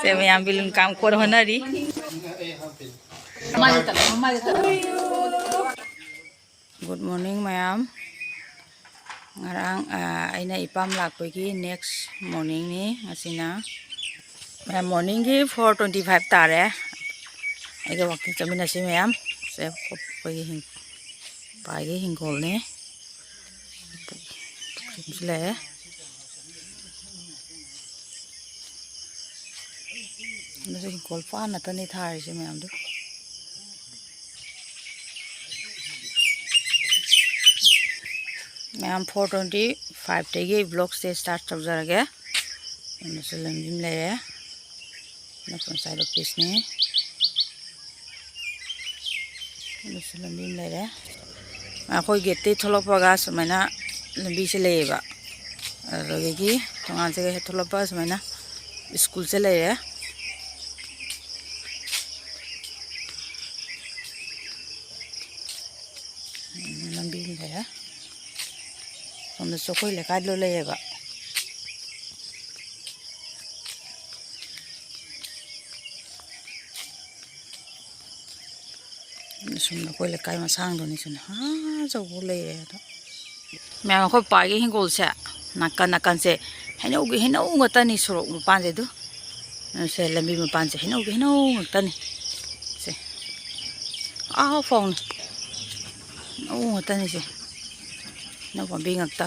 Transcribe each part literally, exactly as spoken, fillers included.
ꯁꯦ, ꯃꯌꯥꯝ ꯕꯦꯂꯨꯟ ꯀꯥꯝ ꯈꯣꯠ ꯍꯣꯠꯅꯔꯤ꯫ ꯃꯃꯥꯏꯗ ꯇꯠꯂꯣ, ꯃꯃꯥꯏꯗ ꯇꯠꯂꯣ꯫ Good morning, ꯃꯌꯥꯝ꯫ ꯉꯔꯥꯡ, ꯑ, ꯑꯩꯅ ꯏꯄꯥꯝ ꯂꯥꯛꯄꯒꯤ next morningꯅꯤ ꯉꯁꯤꯅ꯫ ꯃꯌꯥꯝ, morningꯒꯤ four twenty five ꯇꯥꯔꯦ꯫ ꯑꯩꯒ walking ꯆꯠꯃꯤꯟꯅꯁꯤ ꯃꯌꯥꯝ꯫ ꯁꯦ, ꯑꯩꯈꯣꯏꯒꯤ ꯍꯤꯡ-, ꯄꯥꯏꯒꯤ ꯍꯤꯡꯒꯣꯜꯅꯦ꯫ ꯄꯨꯈ꯭ꯔꯤꯁꯨ ꯂꯩꯔꯦ꯫ ꯑꯗꯨꯁꯨ ꯍꯤꯡꯈꯣꯜ ꯄꯥꯟ ꯉꯥꯛꯇꯅꯤ ꯊꯥꯔꯤꯁꯦ ꯃꯌꯥꯝꯗꯨ꯫ ꯃꯌꯥꯝ, four twenty fiveꯇꯒꯤ vlogꯁꯦ start ꯇꯧꯖꯔꯒꯦ꯫ ꯑꯗꯨꯁꯨ ꯂꯝꯕꯤ ꯑꯃ ꯂꯩꯔꯦ꯫ ꯅꯄꯣꯟ ꯁꯥꯏ ꯑꯣꯐꯤꯁꯅꯤ꯫ ꯑꯗꯨꯁꯨ ꯂꯝꯕꯤ ꯑꯃ ꯂꯩꯔꯦ꯫ ꯑꯩꯈꯣꯏ gateꯇꯩ ꯊꯣꯛꯂꯛꯄꯒ ꯁꯨꯃꯥꯏꯅ ꯂꯝꯕꯤꯁꯦ ꯂꯩꯌꯦꯕ꯫ ꯑꯗꯨꯗꯒꯤ ꯊꯣꯡꯒꯥꯟꯁꯤꯒ ꯍꯦꯛ ꯊꯣꯛꯂꯛꯄ ꯁꯨꯃꯥꯏꯅ schoolꯁꯦ ꯂꯩꯔꯦ꯫ ꯂꯝꯕꯤ ꯑꯃ ꯂꯩꯔꯦ꯫ ꯁꯣꯝꯗꯁꯨ ꯑꯩꯈꯣꯏ ꯂꯩꯀꯥꯏꯗꯣ ꯂꯩꯌꯦꯕ꯫ ꯁꯨꯝ ꯑꯩꯈꯣꯏ ꯂꯩꯀꯥꯏ ꯃꯁꯥꯡꯗꯨꯅꯤ ꯁꯤꯅ꯫ ꯑꯥ, ꯑꯆꯧꯕ ꯂꯩꯔꯦ ꯑꯗꯣ꯫ ꯃꯌꯥꯝ, ꯑꯩꯈꯣꯏ ꯄꯥꯒꯤ ꯍꯤꯡꯒꯣꯜꯁꯦ ꯅꯥꯀꯟ ꯅꯥꯀꯟꯁꯦ ꯍꯩꯅꯧꯒꯤ ꯍꯩꯅꯧ ꯉꯥꯛꯇꯅꯤ ꯁꯣꯔꯣꯛ ꯃꯄꯥꯟꯁꯦ ꯑꯗꯨ꯫ ꯁꯦ ꯂꯝꯕꯤ ꯃꯄꯥꯟꯁꯦ ꯍꯩꯅꯧꯒꯤ ꯍꯩꯅꯧ ꯉꯥꯛꯇꯅꯤ꯫ ꯁꯦ꯫ ꯑꯥ ꯐꯥꯎꯅꯤ꯫ ꯍꯩꯅꯧ ꯉꯥꯛꯇꯅꯤ ꯁꯦ꯫ ꯍꯩꯅꯧ ꯄꯥꯝꯕꯤ ꯉꯥꯛꯇ꯫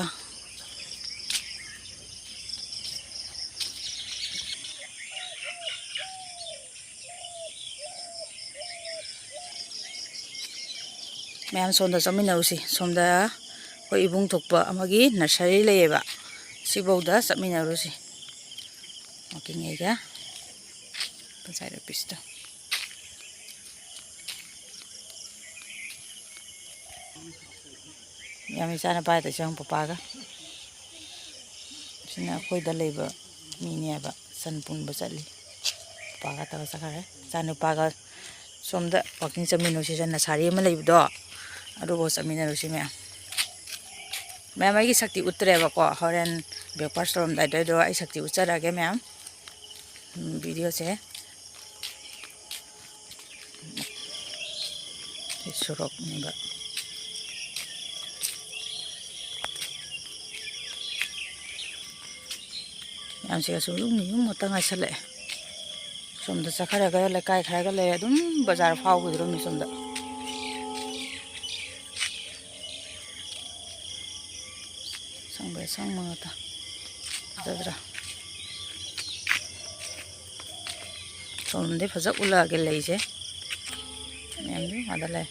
ꯃꯌꯥꯝ ꯁꯣꯝꯗ ꯆꯠꯃꯤꯟꯅꯔꯨꯁꯤ꯫ ꯁꯣꯝꯗ ꯑꯩꯈꯣꯏ ꯏꯕꯨꯡ ꯊꯣꯛꯄ ꯑꯃꯒꯤ nursery ꯂꯩꯌꯦꯕ꯫ ꯁꯤꯐꯧꯗ ꯆꯠꯃꯤꯟꯅꯔꯨꯁꯤ꯫ Walking ꯑꯩꯒ ꯉꯁꯥꯏ ꯅꯨꯄꯤꯁꯤꯗ꯫ ꯌꯥꯝ ꯏꯆꯥꯅ ꯄꯥꯏꯗ ꯆꯪ ꯄꯄꯥꯒ꯫ ꯁꯤꯅ ꯑꯩꯈꯣꯏꯗ ꯂꯩꯕ ꯃꯤꯅꯦꯕ꯫ ꯁꯟ ꯄꯨꯟꯕ ꯆꯠꯂꯤ꯫ ꯄꯄꯥꯒ ꯇꯧꯔ ꯆꯠꯈ꯭ꯔꯦ꯫ ꯏꯆꯥꯅꯨꯄꯥꯒ ꯁꯣꯝꯗ walking ꯆꯠꯃꯤꯟꯅꯧꯁꯤ ꯆꯠꯅ ꯁꯥꯔꯤ ꯑꯃ ꯂꯩꯕꯗꯣ꯫ ꯑꯗꯨꯐꯥꯎ ꯆꯠꯃꯤꯟꯅꯔꯨꯁꯤ ꯃꯌꯥꯝ꯫ ꯃꯌꯥꯝ ꯑꯩꯒꯤ ꯁꯛꯇꯤ ꯎꯠꯇ꯭ꯔꯦꯕꯀꯣ꯫ ꯍꯣꯔꯦꯟ breakfast ꯇꯧꯔꯝꯗꯥꯏꯗ ꯑꯩ ꯁꯛꯇꯤ ꯎꯠꯆꯔꯛꯑꯒꯦ ꯃꯌꯥꯝ꯫ ꯎꯝ, video ꯁꯦ꯫ ꯁꯤ ꯁꯣꯔꯣꯛꯅꯦꯕ꯫ ꯃꯌꯥꯝꯁꯤꯒꯁꯨ ꯌꯨꯝꯒꯤ ꯌꯨꯝ ꯉꯥꯛꯇ ꯉꯥꯏꯁꯜꯂꯛꯑꯦ꯫ ꯁꯣꯝꯗ ꯆꯠꯈ꯭ꯔꯒ ꯂꯩꯀꯥꯏ ꯈꯔꯒ ꯂꯩꯔꯦ, ꯑꯗꯨꯝ ꯕꯖꯥꯔ ꯐꯥꯎꯈꯤꯗ꯭ꯔꯣꯝꯅꯤ ꯁꯣꯝꯗ꯫ ꯁꯪꯕ꯭ꯔꯩ ꯑꯁꯪꯕ ꯉꯥꯛꯇ꯫ ꯐꯖꯗ꯭ꯔꯥ? ꯁꯣꯝꯗꯤ ꯐꯖ ꯎꯠꯂꯛꯑꯒꯦ ꯂꯩꯁꯦ꯫ ꯃꯌꯥꯝꯗꯤ ꯑꯥꯗ ꯂꯩ꯫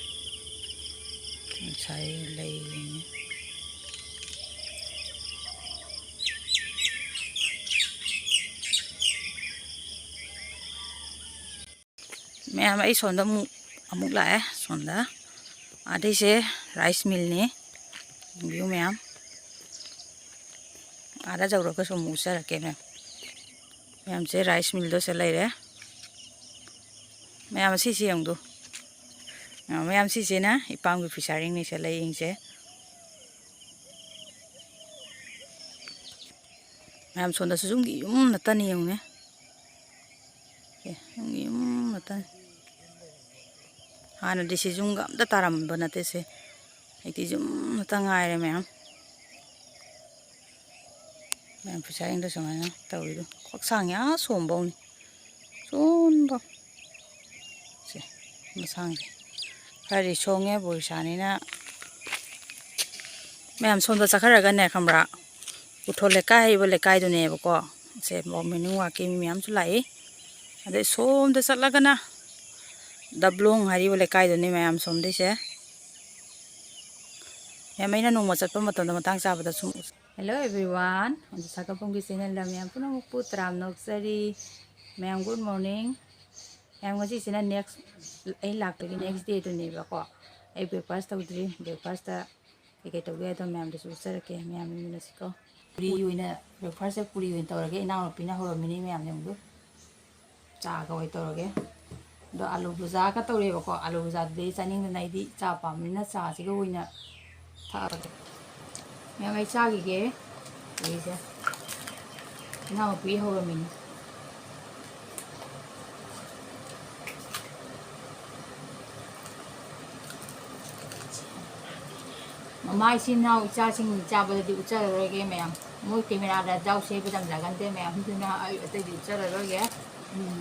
ꯉꯁꯥꯏ ꯂꯩ꯫ ꯃꯌꯥꯝ, ꯑꯩ ꯁꯣꯝꯗ ꯑꯃꯨꯛ, ꯑꯃꯨꯛ ꯂꯥꯛꯑꯦ꯫ ꯁꯣꯝꯗ ꯑꯥꯗꯩꯁꯦ rice millꯅꯤ꯫ ꯌꯦꯡꯕꯤꯌꯨ ꯃꯌꯥꯝ꯫ ꯑꯥꯗ ꯌꯧꯔꯒꯁꯨ ꯑꯃꯨꯛ ꯎꯠꯆꯔꯛꯀꯦ ꯃꯌꯥꯝ꯫ ꯃꯌꯥꯝꯁꯦ rice millꯗꯣ ꯁꯦ ꯂꯩꯔꯦ꯫ ꯃꯌꯥꯝ ꯑꯁꯤꯁꯦ ꯌꯦꯡꯗꯨ꯫ ꯃꯌꯥꯝ ꯁꯤꯁꯤꯅ ꯏꯄꯥꯝꯒꯤ ꯐꯤꯁꯥꯔꯤꯡꯅꯤ ꯁꯦ ꯂꯩꯌꯦꯡꯁꯦ꯫ ꯃꯌꯥꯝ ꯁꯣꯝꯗꯁꯨ ꯌꯨꯝꯒꯤ ꯌꯨꯝ ꯅꯠꯇꯅꯤ ꯌꯦꯡꯉꯨꯅꯦ꯫ ꯑꯦ, ꯌꯨꯝꯒꯤ ꯌꯨꯝ ꯅꯠꯇꯅꯤ꯫ ꯍꯥꯟꯅꯗꯤ ꯁꯤ ꯌꯨꯝꯒ ꯑꯝꯇ ꯇꯥꯔꯝꯕ ꯅꯠꯇꯦ ꯁꯦ꯫ ꯍꯧꯖꯤꯛꯇꯤ ꯌꯨꯝ ꯉꯥꯛꯇ ꯉꯥꯏꯔꯦ ꯃꯌꯥꯝ꯫ ꯃꯌꯥꯝ ꯐꯤꯁꯥꯔꯤꯡꯗꯣ ꯁꯨꯃꯥꯏꯅ ꯇꯧꯔꯤꯗꯣ꯫ ꯈ꯭ꯋꯥꯡꯁꯥꯡ ꯌꯥꯝ ꯁꯣꯝꯕꯧꯅꯤ꯫ ꯁꯣꯝꯕꯧ꯫ ꯁꯦ, ꯃꯁꯥꯡꯁꯦ꯫ ꯈꯔꯗꯤ ꯁꯣꯡꯉꯦ, ꯕꯣꯔꯤꯁꯥꯅꯤꯅ꯫ ꯃꯌꯥꯝ ꯁꯣꯝꯗ ꯆꯠꯈꯠꯂꯒꯅꯦ, ꯈꯪꯕ꯭ꯔꯥ? ꯎꯊꯣꯜ ꯂꯩꯀꯥꯏ ꯍꯥꯏꯔꯤꯕ ꯂꯩꯀꯥꯏꯗꯨꯅꯦꯕꯀꯣ꯫ ꯁꯦ, morning walkꯀꯤ ꯃꯤ ꯃꯌꯥꯝꯁꯨ ꯂꯥꯛꯏ꯫ ꯑꯗꯩ ꯁꯣꯝꯗ ꯆꯠꯂꯒꯅ ꯗꯕ꯭ꯂꯣꯡ ꯍꯥꯏꯔꯤꯕ ꯂꯩꯀꯥꯏꯗꯨꯅꯤ ꯃꯌꯥꯝ ꯁꯣꯝꯗꯩꯁꯦ꯫ ꯃꯌꯥꯝ ꯑꯩꯅ ꯅꯣꯡꯃ ꯆꯠꯄ ꯃꯇꯝꯗ ꯃꯇꯥꯡ ꯆꯥꯕꯗ ꯁꯨꯝ ꯎꯠ-, Hello everyone, ꯍꯧꯖꯤꯛ ꯁꯥꯒꯠꯄꯨꯡꯒꯤ channelꯗ ꯃꯌꯥꯝ ꯄꯨꯝꯅꯃꯛꯄꯨ ꯇꯔꯥꯝꯅ ꯑꯣꯛꯆꯔꯤ꯫ ꯃꯌꯥꯝ good morning꯫ ꯃꯌꯥꯝ ꯉꯁꯤꯁꯤꯅ next, ꯑꯩ ꯂꯥꯛꯄꯒꯤ next dayꯗꯨꯅꯦꯕꯀꯣ꯫ ꯑꯩ breakfast ꯇꯧꯗ꯭ꯔꯤ꯫ Breakfastꯇ ꯀꯩꯀꯩ ꯇꯧꯒꯦ ꯍꯥꯏꯗꯣ ꯃꯌꯥꯝꯗꯁꯨ ꯎꯠꯆꯔꯛꯀꯦ꯫ ꯃꯌꯥꯝ ꯌꯦꯡꯃꯤꯟꯅꯁꯤꯀꯣ꯫ ꯄꯨꯔꯤ ꯑꯣꯏꯅ, breakfastꯁꯦ ꯄꯨꯔꯤ ꯑꯣꯏꯅ ꯇꯧꯔꯒꯦ꯫ ꯏꯅꯥꯎꯅꯨꯄꯤꯅ ꯍꯧꯔꯝꯃꯤꯅꯦ ꯃꯌꯥꯝ ꯌꯦꯡꯕꯤꯌꯨ꯫ ꯆꯥꯒ ꯑꯣꯏ ꯇꯧꯔꯒꯦ꯫ ꯑꯗꯣ ꯑꯂꯨ ꯚꯨꯖꯥꯒ ꯇꯧꯔꯦꯕꯀꯣ꯫ ꯑꯂꯨ ꯚꯨꯖꯥꯗꯨꯗꯤ ꯑꯩ ꯆꯥꯅꯤꯡꯗꯅ ꯑꯩꯗꯤ ꯆꯥ ꯄꯥꯝꯕꯅꯤꯅ ꯆꯥꯁꯤꯒ ꯑꯣꯏꯅ ꯊꯛꯑꯒꯦ꯫ ꯃꯌꯥꯝ ꯑꯩ ꯆꯥꯈꯤꯒꯦ꯫ ꯑꯩꯁꯦ ꯏꯅꯥꯎꯅꯨꯄꯤ ꯍꯧꯔꯝꯃꯤꯅꯤ꯫ ꯃꯥꯏ ꯏꯆꯤꯟ ꯏꯅꯥꯎ ꯏꯆꯥꯁꯤꯡ ꯆꯥꯕꯗꯗꯤ ꯎꯠꯆꯔꯔꯣꯏꯒꯦ ꯃꯌꯥꯝ꯫ ꯃꯣꯏ ꯀꯦꯃꯦꯔꯥꯗ ꯌꯥꯎꯁꯦ ꯍꯥꯏꯕ ꯇꯝꯖꯒꯟꯗꯦ ꯃꯌꯥꯝ꯫ ꯑꯗꯨꯅ ꯑꯩ ꯑꯇꯩꯗꯤ ꯎꯠꯆꯔꯔꯣꯏꯒꯦ꯫ ꯎꯝ,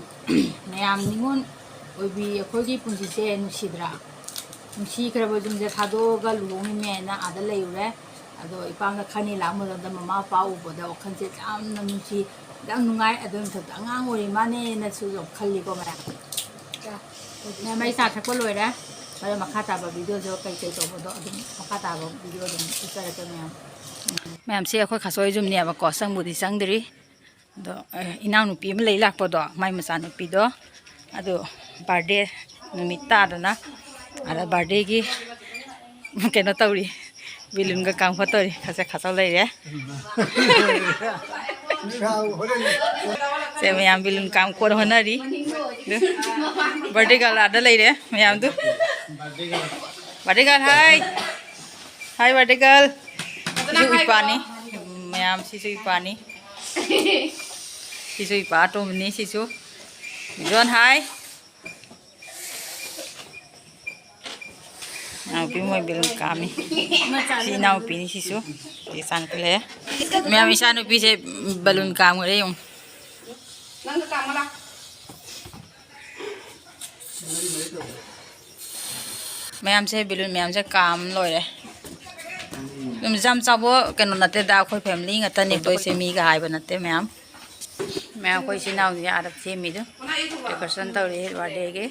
ꯃꯌꯥꯝ ꯅꯤꯉꯣꯜ ꯑꯣꯏꯕꯤ ꯑꯩꯈꯣꯏꯒꯤ ꯄꯨꯟꯁꯤꯁꯦ ꯅꯨꯡꯁꯤꯗ꯭ꯔꯥ? ꯅꯨꯡꯁꯤꯈ꯭ꯔꯕ ꯌꯨꯝꯁꯦ ꯊꯥꯗꯣꯛꯑꯒ ꯂꯨꯍꯣꯡꯉꯤꯃꯦꯅ ꯑꯥꯗ ꯂꯩꯔꯨꯔꯦ꯫ ꯑꯗꯣ ꯏꯄꯥꯝꯗ ꯈꯔꯅꯤ ꯂꯥꯛꯄ ꯃꯇꯝꯗ ꯃꯃꯥ ꯃꯄꯥ ꯎꯕꯗ ꯋꯥꯈꯜꯁꯦ ꯌꯥꯝꯅ ꯅꯨꯡꯁꯤ, ꯌꯥꯝ ꯅꯨꯡꯉꯥꯏ꯫ ꯑꯗꯨ ꯃꯊꯛꯇ ꯑꯉꯥꯡ ꯑꯣꯏꯔꯤ ꯃꯥꯅꯦꯅꯁꯨ ꯌꯥꯝ ꯈꯜꯂꯤꯀꯣ ꯃꯌꯥꯝ꯫ ꯃꯌꯥꯝ ꯑꯩ ꯆꯥ ꯊꯛꯄ ꯂꯣꯏꯔꯦ꯫ ꯑꯗꯣ ꯃꯈꯥ ꯇꯥꯕ ꯚꯤꯗꯤꯑꯣꯁꯨ ꯀꯩ ꯀꯩ ꯇꯧꯕꯗꯣ ꯑꯗꯨꯝ ꯃꯈꯥ ꯇꯥꯕ ꯚꯤꯗꯤꯑꯣ ꯑꯗꯨꯝ ꯎꯠꯆꯔꯛꯀꯦ ꯃꯌꯥꯝ꯫ ꯃꯌꯥꯝꯁꯦ ꯑꯩꯈꯣꯏ ꯈꯥꯁꯣꯏ ꯌꯨꯝꯅꯦꯕꯀꯣ, ꯆꯪꯕꯨꯗꯤ ꯆꯪꯗ꯭ꯔꯤ꯫ ꯑꯗꯣ, ꯑꯦ, ꯏꯅꯥꯎꯅꯨꯄꯤ ꯑꯃ ꯂꯩ ꯂꯥꯛꯄꯗꯣ, ꯃꯥꯏ ꯃꯆꯥꯅꯨꯄꯤꯗꯣ, ꯑꯗꯣ ꯕꯥꯔꯗꯦ ꯅꯨꯃꯤꯠ ꯇꯥꯗꯅ ꯑꯗ ꯕꯥꯔꯗꯦꯒꯤ ꯀꯩꯅꯣ ꯇꯧꯔꯤ, ꯕꯦꯂꯨꯟꯒ ꯀꯥꯝ ꯈꯣꯠꯇꯧꯔꯤ꯫ ꯈꯖꯤꯛ ꯈꯥꯆꯧ ꯂꯩꯔꯦ꯫ ꯁꯦ ꯃꯌꯥꯝ ꯕꯦꯂꯨꯟ ꯀꯥꯝ ꯈꯣꯠ ꯍꯣꯠꯅꯔꯤ꯫ ꯑꯗꯨ ꯕꯥꯔꯗꯦ ꯒꯥꯔꯜ ꯑꯥꯗ ꯂꯩꯔꯦ ꯃꯌꯥꯝꯗꯨ꯫ ꯕꯥꯔꯗꯦ ꯒꯥꯔꯜ ꯍꯥꯏ꯫ ꯍꯥꯏ ꯕꯥꯔꯗꯦ ꯒꯥꯔꯜ꯫ ꯁꯤꯁꯨ ꯏꯄꯥꯅꯤ꯫ ꯃꯌꯥꯝ ꯁꯤꯁꯨ ꯏꯄꯥꯅꯤ꯫ ꯁꯤꯁꯨ ꯏꯄꯥ ꯑꯇꯣꯝꯕꯅꯤ ꯁꯤꯁꯨ꯫ ꯖꯣꯟ ꯍꯥꯏ꯫ ꯏꯅꯥꯎꯄꯤ ꯃꯣꯏ ꯕꯦꯂꯨꯟ ꯀꯥꯝꯃꯤ꯫ ꯁꯤ ꯏꯅꯥꯎꯄꯤꯅꯤ ꯁꯤꯁꯨ꯫ ꯁꯤ ꯏꯆꯥꯅꯨꯄꯤ ꯂꯩꯔꯦ꯫ ꯃꯌꯥꯝ ꯏꯆꯥꯅꯨꯄꯤꯁꯦ ꯕꯦꯂꯨꯟ ꯀꯥꯝꯈ꯭ꯔꯦ ꯌꯦꯡꯉꯨ꯫ ꯃꯌꯥꯝꯁꯦ ꯕꯦꯂꯨꯟ ꯃꯌꯥꯝꯁꯦ ꯀꯥꯝ ꯂꯣꯏꯔꯦ꯫ ꯑꯗꯨꯝ ꯌꯥꯝ ꯆꯥꯎꯕ ꯀꯩꯅꯣ ꯅꯠꯇꯦꯗ, ꯑꯩꯈꯣꯏ ꯐꯦꯃꯤꯂꯤ ꯉꯥꯛꯇꯅꯤ ꯇꯧꯔꯤꯁꯦ, ꯃꯤꯒ ꯍꯥꯏꯕ ꯅꯠꯇꯦ ꯃꯌꯥꯝ꯫ ꯃꯌꯥꯝ ꯑꯩꯈꯣꯏ ꯏꯆꯤꯟ ꯏꯅꯥꯎꯁꯤꯡꯁꯦ ꯑꯥꯗ ꯁꯦꯝꯃꯤꯗꯨ, ꯗꯦꯀꯣꯔꯦꯁꯟ ꯇꯧꯔꯤ ꯕꯥꯔꯗꯦꯒꯤ꯫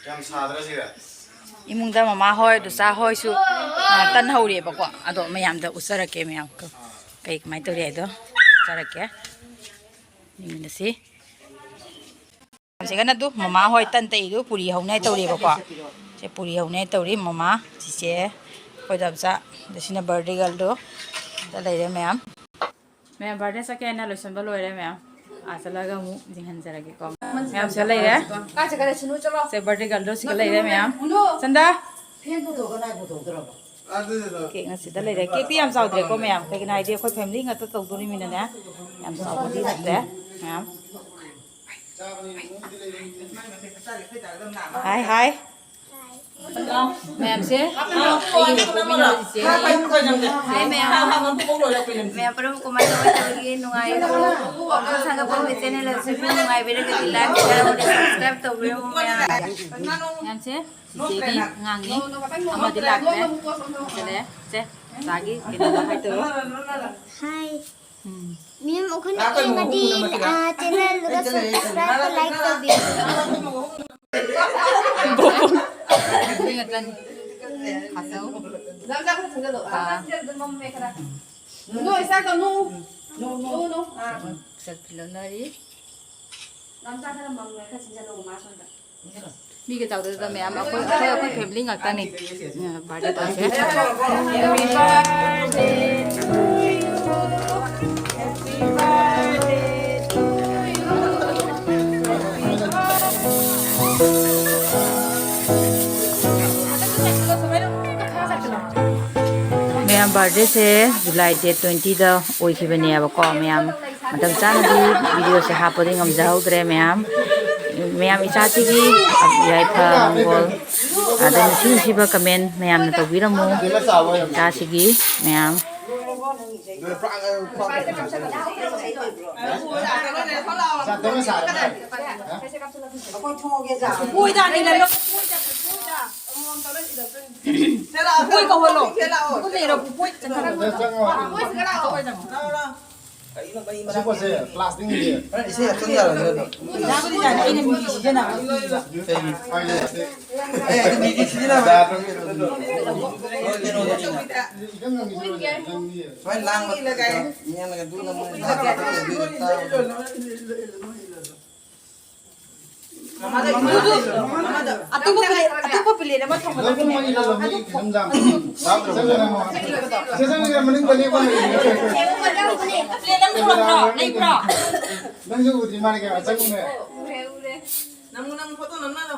ꯌꯥꯝ ꯁꯥꯗ꯭ꯔꯥ ꯁꯤꯒ? ꯏꯃꯨꯡꯗ ꯃꯃꯥ ꯍꯣꯏ, ꯗꯨꯆꯥ ꯍꯣꯏꯁꯨ, ꯑ, ꯇꯟ ꯍꯧꯔꯤꯑꯕꯀꯣ꯫ ꯑꯗꯣ ꯃꯌꯥꯝꯗ ꯎꯠꯆꯔꯛꯀꯦ ꯃꯌꯥꯝ꯫ ꯀꯩ ꯀꯃꯥꯏꯅ ꯇꯧꯔꯤ ꯍꯥꯏꯗꯣ ꯎꯠꯆꯔꯛꯀꯦ꯫ ꯌꯦꯡꯃꯤꯟꯅꯁꯤ꯫ ꯁꯤꯒꯅ ꯑꯗꯨ ꯃꯃꯥ ꯍꯣꯏ ꯇꯟ ꯇꯛꯏꯗꯨ ꯄꯨꯔꯤ ꯍꯧꯅꯤꯉꯥꯏ ꯇꯧꯔꯤꯑꯕꯀꯣ꯫ ꯁꯦ ꯄꯨꯔꯤ ꯍꯧꯅꯤꯉꯥꯏ ꯇꯧꯔꯤ ꯃꯃꯥ, ꯆꯤꯆꯦ, ꯑꯩꯈꯣꯏ ꯗꯥꯝꯆꯥ, ꯑꯗ ꯁꯤꯅ ꯕꯥꯔꯗꯦ ꯒꯥꯔꯜꯗꯣ꯫ ꯗ ꯂꯩꯔꯦ ꯃꯌꯥꯝ꯫ ꯃꯌꯥꯝ ꯕꯥꯔꯗꯦ ꯆꯠꯀꯦ ꯍꯥꯏꯅ ꯂꯣꯏꯁꯤꯟꯕ ꯂꯣꯏꯔꯦ ꯃꯌꯥꯝ꯫ ꯑꯥ ꯆꯠꯂꯒ ꯑꯃꯨꯛ ꯌꯦꯡꯍꯟꯖꯔꯒꯦꯀꯣ꯫ ꯃꯌꯥꯝ ꯁꯤꯗ ꯂꯩꯔꯦ꯫ ꯀꯥꯏ ꯆꯠꯈ꯭ꯔꯦ? ꯁꯤꯅꯨ ꯆꯠꯂꯣ꯫ ꯁꯦ ꯕꯥꯔꯗꯦ ꯒꯥꯔꯜꯗꯣ ꯁꯤꯗ ꯂꯩꯔꯦ ꯃꯌꯥꯝ꯫ ꯆꯟꯗꯥ꯫ ꯐꯦꯟ ꯄꯨꯊꯣꯛꯑꯒ ꯅꯥꯏ ꯄꯨꯊꯣꯛꯇ꯭ꯔꯕꯣ? ꯀꯦꯛꯅ ꯁꯤꯗ ꯂꯩꯔꯦ꯫ ꯀꯦꯛꯇꯤ ꯌꯥꯝ ꯆꯥꯎꯗ꯭ꯔꯦꯀꯣ ꯃꯌꯥꯝ, ꯀꯩꯒꯤꯅꯣ ꯍꯥꯏꯗꯤ ꯑꯩꯈꯣꯏ ꯐꯦꯃꯤꯂꯤ ꯉꯥꯛꯇ ꯇꯧꯗꯣꯔꯤꯃꯤꯅꯅꯦ꯫ ꯌꯥꯝ ꯆꯥꯎꯕꯗꯤ ꯅꯠꯇ꯭ꯔꯦ ꯃꯌꯥꯝ꯫ ꯍꯥꯏ ꯍꯥꯏ꯫ ꯃꯌꯥꯝꯁꯦ, ꯑꯩꯒꯤ ꯄꯣꯛꯃꯤꯟꯅꯕ ꯆꯤꯆꯦꯅꯤ꯫ ꯍꯥꯏ ꯃꯌꯥꯝ, ꯃꯌꯥꯝ ꯄꯨꯝꯅꯃꯛ ꯀꯃꯥꯏꯅ ꯇꯧꯔꯤ? ꯇꯧꯔꯤꯒꯦ? ꯅꯨꯡꯉꯥꯏꯔꯤꯕꯣ? ꯋꯥꯈꯜ ꯁꯥꯒꯠꯄ ꯃꯤꯠ ꯆꯦꯅꯦꯜ ꯑꯁꯤꯕꯨ ꯅꯨꯡꯉꯥꯏꯕꯤꯔꯒꯗꯤ like, share ꯑꯃꯗꯤ subscribe ꯇꯧꯕꯤꯔꯝꯃꯨ ꯃꯌꯥꯝ꯫ ꯃꯌꯥꯝꯁꯦ, ꯆꯤꯆꯦꯒꯤ ꯑꯉꯥꯡꯅꯤ꯫ ꯑꯃꯗꯤ ꯂꯥꯛꯇ꯭ꯔꯦ꯫ ꯁꯤꯗ ꯆꯦ, ꯆꯥꯒꯤ ꯀꯩꯅꯣꯗꯣ ꯍꯥꯏꯗꯣꯛꯑꯣ꯫ ꯍꯥꯏ꯫ ꯎꯝ꯫ ꯃꯦꯝ, ꯑꯩꯈꯣꯏꯅ ꯌꯦꯡꯉꯗꯤ, ꯑ, ꯆꯦꯅꯦꯜꯗꯨꯒ subscribe, like ꯇꯧꯕꯤꯌꯨ꯫ ꯃꯤ ꯉꯥꯛꯇꯅꯤ꯫ ꯈꯥꯖꯧ꯫ ꯑꯥ꯫ ꯅꯣ, ꯏꯁꯇꯥꯔ ꯇꯧꯅꯨ꯫ ꯅꯣ, ꯅꯣ꯫ ꯅꯣ, ꯅꯣ꯫ ꯑꯥ꯫ ꯁꯦꯜꯐꯤ ꯂꯧꯅꯔꯤ꯫ ꯃꯤꯒ ꯆꯥꯎꯗꯦꯗ ꯃꯌꯥꯝ, ꯑꯩꯈꯣꯏ, ꯑꯩꯈꯣꯏ, ꯑꯩꯈꯣꯏ family ꯉꯥꯛꯇꯅꯤ꯫ ꯎꯝ, birthday ꯇꯧꯁꯦ꯫ ꯃꯌꯥꯝ, birthdayꯁꯦ July date twentyꯗ ꯑꯣꯏꯈꯤꯕꯅꯦꯕꯀꯣ꯫ ꯃꯌꯥꯝ, ꯃꯇꯝ ꯆꯥꯅꯗꯤ videoꯁꯦ ꯍꯥꯞꯄꯗꯤ ꯉꯝꯖꯍꯧꯗ꯭ꯔꯦ ꯃꯌꯥꯝ꯫ ꯃꯌꯥꯝ, ꯏꯆꯥꯁꯤꯒꯤ ꯌꯥꯏꯐ ꯃꯪꯒꯣꯜ, ꯑꯗꯩ ꯅꯨꯡꯁꯤ ꯅꯨꯡꯁꯤꯕ comment ꯃꯌꯥꯝꯅ ꯇꯧꯕꯤꯔꯝꯃꯨ ꯏꯆꯥꯁꯤꯒꯤ ꯃꯌꯥꯝ꯫ ꯄꯨꯄꯣꯏ ꯀꯧꯍꯜꯂꯣ꯫ ꯄꯨꯄꯣꯏ ꯂꯩꯔꯣ, ꯄꯨꯄꯣꯏ ꯆꯪꯍꯜꯂꯣ꯫ ꯁꯤ ꯄꯣꯠꯁꯦ ꯄ꯭ꯂꯥꯁꯇꯤꯛꯅꯤꯁꯦ꯫ ꯏꯁꯩ ꯍꯥꯞꯆꯤꯟ ꯌꯥꯔꯣꯏꯗ꯭ꯔꯣ? ꯌꯥꯕꯨꯗꯤ ꯌꯥꯅꯤ, ꯑꯩꯅ ꯃꯤꯒꯤ ꯁꯤꯖꯤꯟꯅꯕ꯫ ꯀꯩꯒꯤ? ꯑꯩ ꯑꯗꯨꯝ ꯃꯤꯒꯤ ꯁꯤꯖꯤꯟꯅꯕ꯫ ꯁꯨꯃꯥꯏꯅ ꯂꯥꯡꯕ ꯃꯤꯌꯥꯝꯅꯒ ꯗꯨꯅ ꯃꯣꯏ ꯑꯇꯣꯞꯄ plate, ꯑꯇꯣꯞꯄ plate ꯑꯃ ꯊꯝꯒꯗꯕꯅꯦ꯫ ꯅꯪꯁꯨ ꯎꯗ꯭ꯔꯤ ꯃꯥꯅ ꯀꯌꯥ ꯆꯪꯉꯨꯅꯦ꯫ ꯎꯔꯦ, ꯎꯔꯦ꯫ ꯅꯪ, ꯅꯪ photo ꯅꯝꯅꯔꯣ꯫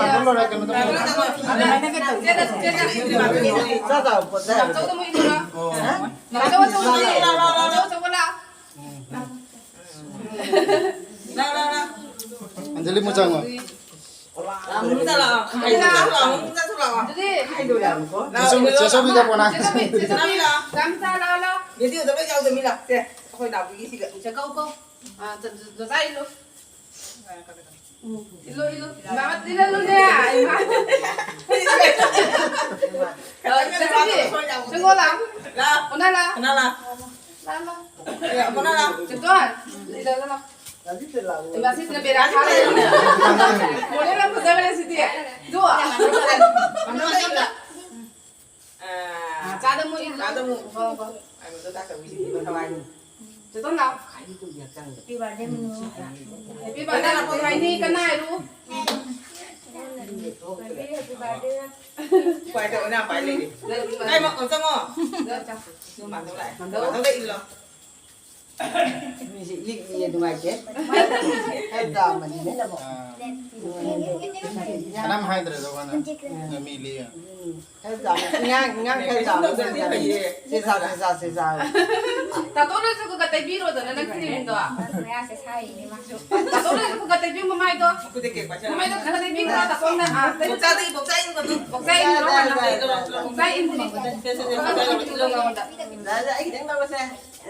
ꯄꯥꯟꯊꯣꯛ ꯂꯣꯏꯔꯦ, ꯀꯩꯅꯣ ꯇꯧ꯫ ꯆꯦꯗ, ꯆꯦꯗ, ꯆꯦꯗ꯫ ꯆꯥ ꯆꯥꯕ ꯄꯣꯠ ꯆꯥꯏ꯫ ꯑꯆꯧꯕꯗꯣ ꯑꯃꯨꯛ ꯏꯜꯂꯨꯔꯣ꯫ ꯑꯣ꯫ ꯑꯆꯧꯕ, ꯑꯆꯧꯕ ꯂꯥꯛꯑꯣ꯫ ꯑꯆꯧꯕ ꯂꯥꯛꯑꯣ꯫ ꯂꯥꯛꯑꯣ, ꯂꯥꯛꯑꯣ, ꯂꯥꯛꯑꯣ꯫ ꯑꯟꯖꯂꯤ, ꯃꯨꯛ ꯆꯪꯉꯣ꯫ ꯂꯥꯛꯑꯣ, ꯃꯨꯛ ꯆꯠꯂꯣ꯫ ꯍꯥꯏꯗꯣ ꯂꯥꯛꯑꯣ, ꯃꯨꯛ ꯆꯠꯂꯣ꯫ ꯑꯗꯨꯗꯤ ꯆꯦ ꯁꯣ-, ꯆꯦ ꯁꯣꯕꯤꯒ ꯄꯣꯅꯥ꯫ ꯆꯦ ꯁꯣꯕꯤ, ꯆꯦ ꯁꯣꯕꯤ꯫ ꯂꯥꯛꯑꯣ꯫ ꯆꯥꯝꯆꯥ, ꯂꯥꯛꯑꯣ, ꯂꯥꯛꯑꯣ꯫ ꯚꯤꯗꯤꯑꯣꯗ ꯂꯣꯏ ꯌꯥꯎꯗꯣꯏ ꯃꯤ ꯂꯥꯛꯇꯦ꯫ ꯑꯩꯈꯣꯏ ꯅꯥꯎꯕꯤꯒꯤꯁꯤꯒ꯫ ꯆꯦ ꯀꯧ, ꯀꯧ꯫ ꯑꯥ, ꯆ-, ꯆ-, ꯆꯆꯥ ꯏꯜꯂꯨ꯫ ꯏꯜꯂꯨ, ꯏꯜꯂꯨ꯫ ꯃꯥꯃ ꯏꯜꯂꯨꯅꯦ꯫ ꯏꯃꯥ꯫ ꯑ, ꯆꯦ ꯁꯣꯕꯤ, ꯆꯪꯉꯣ ꯂꯥꯛꯑꯣ꯫ ꯂꯥꯛꯑꯣ꯫ ꯄꯣꯅꯥ ꯂꯥꯛꯑꯣ꯫ ꯄꯣꯅꯥ ꯂꯥꯛꯑꯣ꯫ ꯂꯥꯛꯑꯣ, ꯂꯥꯛꯑꯣ꯫ ꯄꯣꯅꯥ ꯂꯥꯛꯑꯣ꯫ ꯆꯦꯇꯣꯟ, ꯏꯜꯂꯨ, ꯏꯜꯂꯨ, ꯂꯥꯛꯑꯣ꯫ ꯏꯃꯥ, ꯁꯤꯁꯤꯅ ꯕꯦꯔꯥ ꯀꯥꯔꯦ꯫ ꯃꯣꯗꯦꯜ ꯌꯥꯝ ꯐꯖꯈ꯭ꯔꯦ ꯁꯤꯗꯤ꯫ ꯑꯗꯨ, ꯑꯥ, ꯆꯥꯗ ꯃꯣꯏ ꯏꯜꯂꯣ꯫ ꯆꯥꯗ ꯃꯣꯏ꯫ ꯍꯣꯏ, ꯍꯣꯏ꯫ ꯆꯦꯇꯣꯟ ꯂꯥꯛꯑꯣ꯫ Happy birthday ꯃꯅꯨ꯫ Happy birthday ꯂꯥꯛꯄ ꯍꯥꯏꯅꯤ, ꯀꯟꯅ ꯍꯥꯏꯔꯨ꯫ Happy, happy birthday꯫ ꯀꯥꯏ ꯃ-, ꯆꯪꯉꯣ꯫ ꯅꯣꯏ ꯃꯥꯗꯧ ꯂꯥꯛꯑꯦ꯫ ꯃꯥꯗꯧꯗ ꯏꯜꯂꯣ꯫ ꯃꯤꯁꯦ ꯏꯂꯤꯛ ꯏꯌꯦ, ꯅꯨꯡꯉꯥꯏꯇꯦ꯫ ꯈꯔ ꯆꯥꯝꯃꯗꯤ ꯅꯠꯇꯕ꯫ ꯑꯥ꯫ ꯀꯅꯥꯝ ꯍꯥꯏꯗ꯭ꯔꯦꯗ ꯋꯥꯅ꯫ ꯉꯝꯃꯤ ꯂꯤꯌꯦ꯫ ꯎꯝ꯫ ꯈꯔ ꯆꯥꯝꯃ꯫ ꯏꯉꯥꯡ, ꯏꯉꯥꯡ ꯈꯔ ꯆꯥꯝꯃ꯫ ꯁꯦ ꯆꯥ, ꯁꯦ ꯆꯥ, ꯁꯦ ꯆꯥ꯫ ꯇꯥꯇꯣꯅꯁꯨ ꯈꯔ ꯈꯔ ꯇꯩꯕꯤꯔꯣꯗꯅ ꯅꯪ creamꯗꯣ꯫ ꯃꯌꯥꯁꯦ ꯁꯥꯏꯅꯦ ꯃꯥꯁꯨ꯫ ꯇꯥꯇꯣꯅꯁꯨ ꯈꯔ ꯈꯔ ꯇꯩꯕꯤꯌꯨ ꯃꯃꯥꯏꯗꯣ꯫ ꯃꯃꯥꯏꯗꯣ ꯈꯔ ꯈꯔ ꯇꯩꯕꯤꯌꯨ ꯇꯥꯇꯣꯅ꯫ ꯑꯥ, ꯇꯩ-, ꯕꯣꯛꯆꯥ ꯏꯟꯗ꯭ꯔꯣ? ꯕꯣꯛꯆꯥ ꯏꯟꯗ꯭ꯔꯣ? ꯕꯣꯛꯆꯥ ꯏꯟꯗ꯭ꯔꯣ? ꯂꯥ, ꯂꯥ, ꯑꯩ ꯈꯤꯇꯪ ꯂꯧꯔꯁꯦ꯫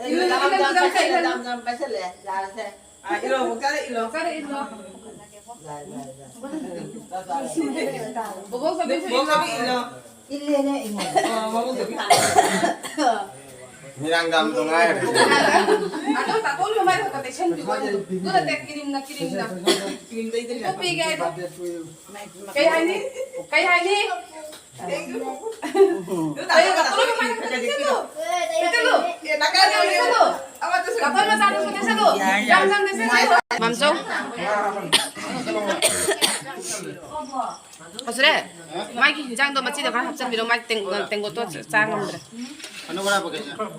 ꯏꯜꯂꯨ, ꯏꯜꯂꯨ, ꯏꯜꯂꯨ, ꯏꯜꯂꯨ, ꯏꯜꯂꯨ꯫ ꯌꯥꯔꯁꯦ꯫ ꯑꯥ, ꯏꯜꯂꯣ, ꯕꯣꯛꯆꯥꯗ ꯏꯜꯂꯣ꯫ ꯕꯣꯛꯆꯥꯗ ꯏꯜꯂꯣ꯫ ꯂꯥ, ꯂꯥ, ꯂꯥ꯫ ꯕꯣꯕꯣꯛ ꯆꯠꯃꯤꯟꯅꯁꯤ꯫ ꯕꯣꯕꯣꯛ ꯆꯠꯃꯤꯟꯅ ꯏꯜꯂꯣ꯫ ꯏꯜꯂꯦꯅꯦ, ꯏꯜꯂꯦ꯫ ꯑꯣ, ꯃꯕꯨꯛ ꯆꯠꯃꯤꯟꯅ꯫ ꯃꯤꯔꯥꯡꯗꯥꯝꯗꯣ ꯉꯥꯏꯔꯦ꯫ ꯑꯗꯣ ꯇꯥꯇꯣꯟ ꯃꯃꯥꯏ ꯈꯛꯇ ꯇꯩꯁꯟꯕꯤꯌꯣ꯫ ꯑꯗꯨ ꯅꯠꯇꯦ, creamꯅ, creamꯅ꯫ Cream ꯇꯩꯗ꯭ꯔꯤꯕ꯫ ꯏꯇꯣꯝ ꯄꯤꯒꯦ ꯍꯥꯏꯗꯣ꯫ ꯀꯩ ꯍꯥꯏꯅꯤ? ꯀꯩ ꯍꯥꯏꯅꯤ? ꯃꯥꯝꯆꯧ꯫ ꯑꯁꯨꯔꯦ, ꯃꯥꯒꯤ ꯍꯤꯟꯖꯥꯡꯗꯣ ꯃꯆꯤꯗ ꯈꯔ ꯍꯥꯞꯆꯤꯟꯕꯤꯔꯣ, ꯃꯥꯒꯤ ꯇꯦꯡ-, ꯇꯦꯡꯀꯣꯠꯇꯣ ꯆꯥ ꯉꯝꯗ꯭ꯔꯦ꯫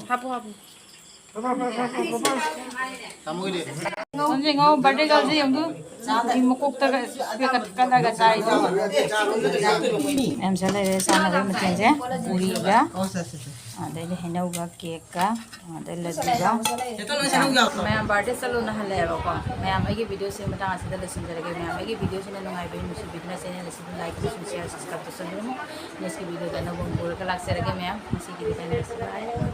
ꯍꯥꯞꯄꯨ, ꯍꯥꯞꯄꯨ꯫ ꯁꯣꯝꯁꯦ ꯌꯦꯡꯉꯣ, birthday girlꯁꯦ ꯌꯦꯡꯉꯨ꯫ ꯃꯤ ꯃꯀꯣꯛꯇꯒ ꯏꯁꯄꯦꯛꯀ ꯊꯛꯀꯠꯂꯒ ꯆꯥꯔꯤꯗꯣ꯫ ꯃꯌꯥꯝꯁꯦ ꯂꯩꯔꯦ ꯆꯥꯅꯕꯒꯤ ꯃꯊꯦꯜꯁꯦ꯫ ꯄꯨꯔꯤꯒ, ꯑꯗꯩꯗꯤ ꯍꯩꯅꯧꯒ, cakeꯀ, ꯑꯗꯩ ꯂꯗꯨꯒ꯫ ꯃꯌꯥꯝ birthday ꯆꯠꯂꯨꯅ ꯍꯜꯂꯛꯑꯦꯕꯀꯣ꯫ ꯃꯌꯥꯝ ꯑꯩꯒꯤ videoꯁꯦ ꯃꯇꯥꯡ ꯑꯁꯤꯗ ꯂꯣꯏꯁꯤꯟꯖꯔꯒꯦ꯫ ꯃꯌꯥꯝ ꯑꯩꯒꯤ videoꯁꯤꯅ ꯅꯨꯡꯉꯥꯏꯕ ꯅꯨꯡꯁꯤꯕꯤꯗꯨꯅ channel ꯑꯁꯤꯕꯨ like ꯑꯃꯁꯨꯡ share, subscribe ꯇꯧꯁꯟꯕꯤꯔꯝꯃꯨ꯫ Nextꯀꯤ videoꯗ ꯑꯅꯧꯕ ꯑꯃ ꯄꯨꯔꯒ ꯂꯥꯛꯆꯔꯒꯦ ꯃꯌꯥꯝ꯫ ꯉꯁꯤꯒꯤꯗꯤ ꯀꯥꯏꯅꯔꯁꯤ꯫ Bye꯫